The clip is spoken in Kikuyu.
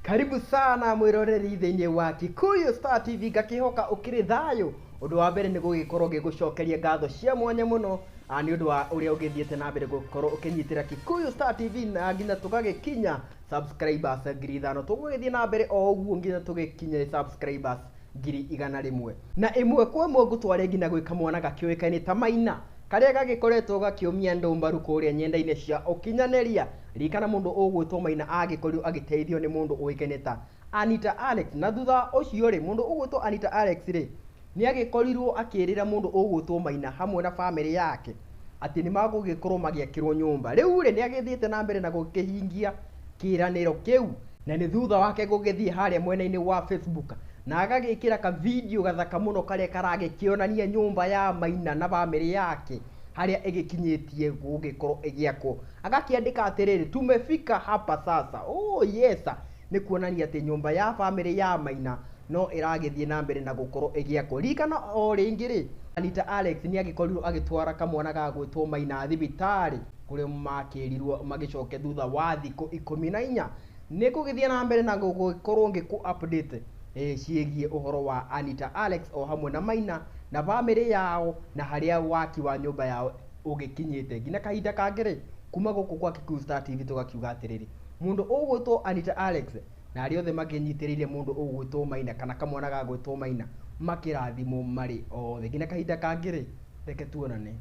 Karibu sana mwiroreri thĩinĩ wa Kikuyu Star TV, ngakihoka ũkĩrĩ thayũ. Ũndũ wa mbere nĩ gũgĩkorwo ngĩgũcokeria ngatho cia mwanya mũno nĩ ũndũ wa ũrĩa ũgĩthiĩte na mbere gũkorwo ũkĩnyitĩra Kikuyu Star TV na nginya tũgagĩkinya subscribers 5,000. Tũgũgĩthiĩ na mbere o ũguo nginya tũgĩkinye subscribers 100,000. Na ĩmwe kwa ĩmwe ngũtware nginya gwĩ kamwana gakĩũĩkaine ta Maina, karĩa gagĩkoretwo gakĩũmia andũ mbaru kũrĩa nyenda-inĩ cia ũkinyanĩria. Ririkana mũndũ ũgwĩtwo Maina agĩkorirwo agĩteithio nĩ mũndũ ũĩkaine ta Anita Alex, na thutha ũcio rĩ, mũndũ ũgwĩtwo Anita Alex rĩ, nĩ agĩkorirwo akĩrĩra mũndũ ũgwĩtwo Maina hamwe na bamĩrĩ yake atĩ nĩ magũgĩkorwo magĩakĩrwo nyũmba. Rĩu rĩ, nĩ agĩthiĩte na mbere na gũkĩhingia kĩĩranĩro kĩu, na nĩ thutha wake gũgĩthiĩ harĩa mwena-inĩ wa Facebook na agagĩkĩra ka video gathaka mũno karĩa karagĩkĩonania nyũmba ya Maina na bamĩrĩ yake harĩa ĩgĩkinyĩtie gũgĩkorwo ĩgĩakwo. Agakĩandĩka atĩrĩrĩ, tumefika hapa sasa. Oh yes, nĩ kuonania atĩ nyũmba ya bamĩrĩ ya Maina no ĩragĩthiĩ na mbere na gũkorwo ĩgĩakwo. Ririkana o rĩngĩ rĩ, Anita Alex nĩ agĩkorirwo agĩtwara kamwana ga gwĩtwo Maina thibitarĩ kũrĩa makĩrirwo magĩcoke thutha wa thikũ 14. Nĩ ngũgĩthiĩ na mbere na gũgĩkorwo ngĩkũ update ciĩgiĩ ũhoro wa Anita Alex o hamwe na Maina na bamĩrĩ yao na harĩa waki wa nyũmba yao ũgĩkinyĩte. Nginya kahinda kangĩ rĩ, kuma gũkũ kwa Kikuyu Star TV tũgakiuga atĩrĩrĩ, mũndũ ũgwĩtwo Anita Alex na arĩa othe makĩnyitĩrĩire mũndũ ũgwĩtwo Maina kana kamwana ga gwĩtwo Maina makĩrathimwo marĩ othe. Nginya kahinda kangĩ rĩ, reke tuonane.